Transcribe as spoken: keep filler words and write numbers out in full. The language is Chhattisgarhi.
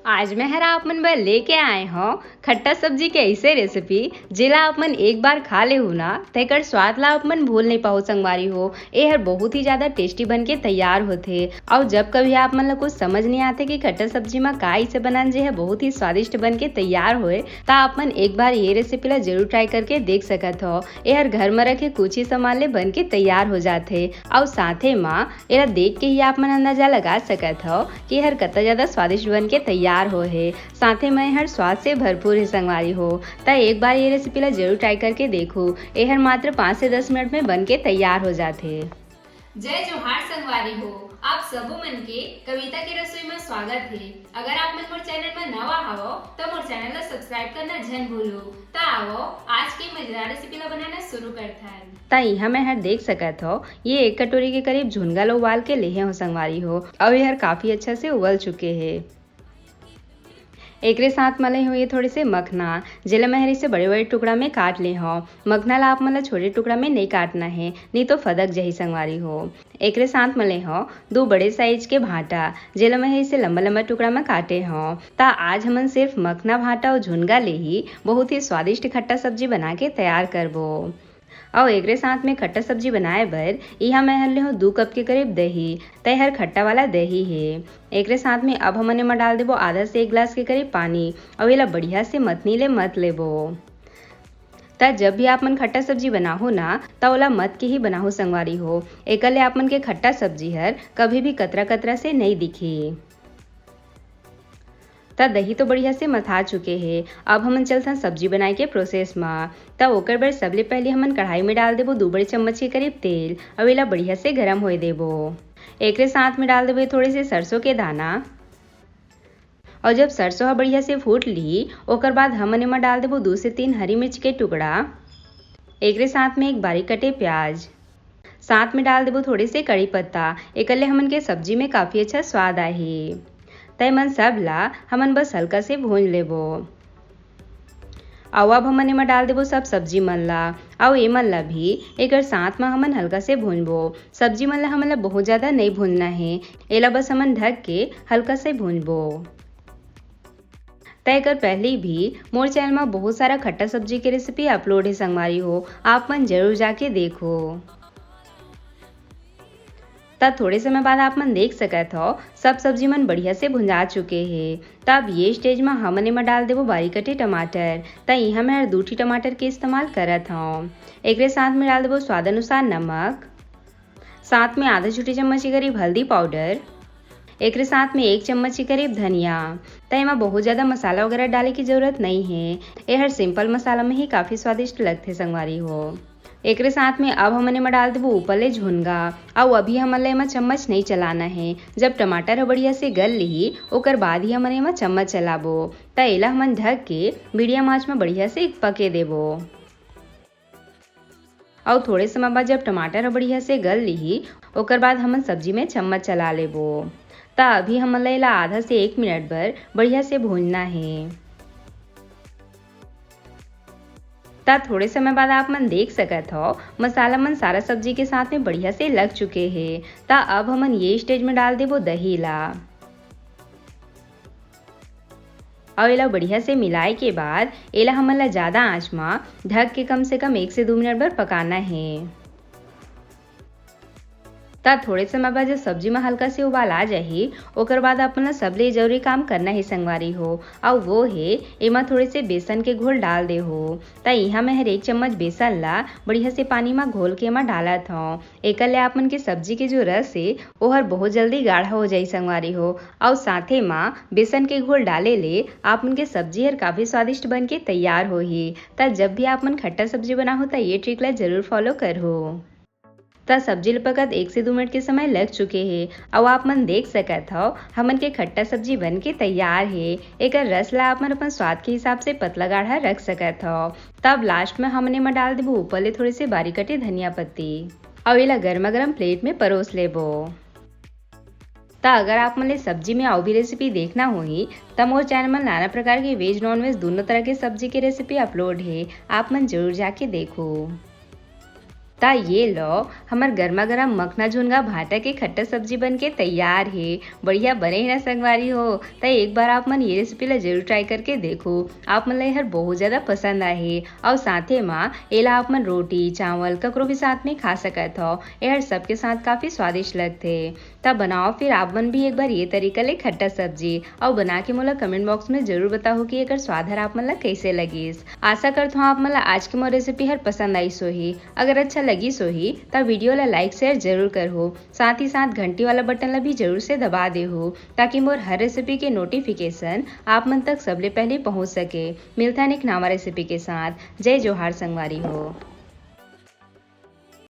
आज मैं हर आप मन बर लेके आए हौं खट्टा सब्जी के ऐसे रेसिपी, जेला आप मन एक बार खा लेहू ना, तेकर स्वाद ला आप मन भूल नहीं पाहू संगवारी हो। ए हर बहुत ही ज्यादा टेस्टी बन के तैयार होथे। अउ जब कभी आप मन ला कुछ समझ नहीं आथे कि खट्टा सब्जी मा का ऐसे बनान जे ह बहुत ही स्वादिष्ट बन के तैयार होए, त आप मन एक बार ये रेसिपी ला जरूर ट्राई करके देख सकत हो। ए हर घर मा रखे कुछ ही सामान ले बन के तैयार हो जाथे। अउ साथे मा एला देख के ही आप मन अंदाजा लगा सकत हो कि ए हर कतका ज्यादा स्वादिष्ट बन के तैयार होए हे। साथे म ए हर स्वाद से भरपूर हे संगवारी हो। त एक बार ये रेसिपी ला जरूर ट्राई करके देखो। ए हर मात्र पाँच से दस मिनट में बन के तैयार हो जाथे। जय जोहार संगवारी हो, आप सबो मन के कविता के रसोई में स्वागत हे। अगर आप मन मोर चैनल में नवा हवो, त मोर चैनल ला सब्सक्राइब करना झन भूलो। त आवो, आज के मजेदार रेसिपी ला बनाना शुरू करथन। त इहाँ मैं हर देख सकत हो, ये एक कटोरी के करीब झुनगा ला उबाल के लेहे हो संगवारी हो, अउ ये हर काफी अच्छा से उबल चुके हे। एकरे साथ म ले हो ये थोड़े से मखना, जेला मैं हर इसे बड़े-बड़े टुकड़ा में काट ले हौं। मखना ला आप मन ला छोटे टुकड़ा में नहीं काटना हे, नहीं तो फदक जही संगवारी हो। एकरे साथ म ले हौं दो बड़े साइज के भांटा, जेला मैं हर इसे लंबा-लंबा टुकड़ा में काटे हौं। त आज हमन सिर्फ मखना, भांटा अउ झुनगा ले ही बहुत ही स्वादिष्ट खट्टा सब्जी बना के तैयार करबो। अउ एकरे साथ में खट्टा सब्जी बनाए बर इहाँ मैं हर ले हौं दू कप के करीब दही। त ए हर खट्टा वाला दही हे। एकरे साथ में अब हमन एमा डाल देबो आधा से एक गिलास के करीब पानी, अउ एला बढ़िया से मथनी ले मथ लेबो। त जब भी आप मन खट्टा सब्जी बनाहू ना, त ओला मथ के ही बनाहू संगवारी हो। एकर ले आप मन के खट्टा सब्जी हर कभी भी कतरा-कतरा से नई दिखी। त दही तो बढ़िया से मथा चुके हे। अब हमन चलथन सब्जी बनाए के प्रोसेस म। त ओकर बर सबले पहले हमन कढ़ाई में डाल देबो दू बड़े चम्मच के करीब तेल, अउ एला बढ़िया से गरम होए देबो। एकरे साथ में डाल देबो थोड़े से सरसों के दाना, अउ जब सरसों ह बढ़िया से फूट लिही, ओकर बाद हमन एमा डाल देबो दू से तीन हरी मिर्च के टुकड़ा। एकरे साथ में एक बारीक कटे प्याज, साथ में डाल देबो थोड़े से कड़ी पत्ता, एकर ले हमन के सब्जी में काफी अच्छा स्वाद आही। त एमन सब ला हमन बस हल्का से भूंज लेबो। अउ अब हमन एमा डाल देबो सब सब्जी मन ला, अउ एमन ला भी एकर साथ म हमन हल्का से भूंजबो। सब्जी मन ला हमन ला बहुत ज्यादा नई भूंजना हे, एला बस हमन ढक के हल्का से भूंजबो। त एकर पहले भी मोर चैनल म बहुत सारा खट्टा सब्जी के रेसिपी अपलोड हे संगवारी हो, आप मन जरूर जाके देखो। त थोड़े समय बाद आप मन देख सकत हो, सब सब्जी मन बढ़िया से भुंजा चुके हे। त अब ये स्टेज म हमन एमा डाल देबो बारीक कटे टमाटर। त इहाँ मैं हर दू ठी टमाटर के इस्तेमाल करत हौं। एकरे साथ में डाल देबो स्वाद अनुसार नमक, साथ में आधा छोटी चम्मच के करीब हल्दी पाउडर, एकरे साथ में एक चम्मच के करीब धनिया। त एमा बहुत ज्यादा मसाला वगैरह डाले की जरूरत नई हे, ए हर सिंपल मसाला में ही काफी स्वादिष्ट लगथे संगवारी हो। एकरे साथ में अब हमन एमा डाल देबो ऊपर ले झुनगा, अउ अभी हमन ला एमा चम्मच नई चलाना हे। जब टमाटर ह बढ़िया से गल लिही, ओकर बाद ही हमन एमा चम्मच चलाबो। त एला हमन ढक के मीडियम आंच में बढ़िया से पके देबो। अउ थोड़े समय बाद जब टमाटर ह बढ़िया से गल लिही, ओकर बाद हमन सब्जी में चम्मच चला लेबो। त अभी हमन ला एला आधा से एक मिनट बर बढ़िया से भूंजना हे। त थोड़े समय बाद आप मन देख सकत हो, मसाला मन सारा सब्जी के साथ में बढ़िया से लग चुके हे। त अब हमन ये स्टेज में डाल देबो दही ला। अउ एला बढ़िया से मिलाए के बाद एला हमन ला ज्यादा आंच म ढक के कम से कम एक से दू मिनट बर पकाना हे। त थोड़े समय बाद जब सब्जी म हल्का से उबाल आ जाही, ओकर बाद अपन ला सबले जरूरी काम करना हे संगवारी हो, अउ वो हे एमा थोड़े से बेसन के घोल डाल दे हो। त इहाँ मैं हर एक चम्मच बेसन ला बढ़िया से पानी म घोल के एमा डालत हौं। एकर ले आप मन के सब्जी के जो रस हे, ओहर बहुत जल्दी गाढ़ा हो जाही संगवारी हो। अउ साथे म बेसन के घोल डाले ले आप मन के सब्जी हर काफी स्वादिष्ट बन के तैयार होही। त जब भी आप मन खट्टा सब्जी बनाहो, त ये ट्रिक ला जरूर फॉलो करहो। त सब्जी ल पकत एक से दू मिनट के समय लग चुके हे। अउ आप मन देख सकत हव, हमन के खट्टा सब्जी बन के तैयार हे। एकर रस ला आप मन अपन स्वाद के हिसाब से पतला गाढ़ा रख सकत हव। तब लास्ट में हमन एमा डाल देबो ऊपर ले थोड़े से बारीक कटे धनिया पत्ती, अउ एला गरमा गरम प्लेट में परोस लेबो। त अगर आप मन ले सब्जी में अउ भी रेसिपी देखना होही, त मोर चैनल म नाना प्रकार के वेज नॉन वेज दोनों तरह के सब्जी के रेसिपी अपलोड हे, आप मन जरूर जाके देखो। त ये लो, हमर गरमा गरम मखना झुनगा भांटा के खट्टा सब्जी बन के तैयार हे। बढ़िया बने हे ना संगवारी हो? त एक बार आप मन ये रेसिपी ला जरूर ट्राई करके देखो, आप मन ला एहर बहुत ज्यादा पसंद आही। और साथे मा एला आप मन रोटी चावल ककरो भी साथ में खा सकत हो। एहर सबके साथ काफी स्वादिष्ट लगथे। त बनाओ फिर आप मन भी एक बार ये तरीका ले खट्टा सब्जी, और बना के मोला कमेंट बॉक्स में जरूर बताओ कि एकर स्वाद हर आप मन ला कैसे लगिस। आशा करत हूँ आप मन ला आज के मोर रेसिपी हर पसंद आइस होही। अगर अच्छा लगिस होही त वीडियो ला लाइक शेयर जरूर करहु, साथ ही साथ घंटी वाला बटन ला भी जरूर से दबा देहु, ताकि मोर हर रेसिपी के नोटिफिकेशन आप मन तक सबले पहले पहुंच सके। मिलथन एक नवा रेसिपी के साथ। जय जोहार संगवारी हो।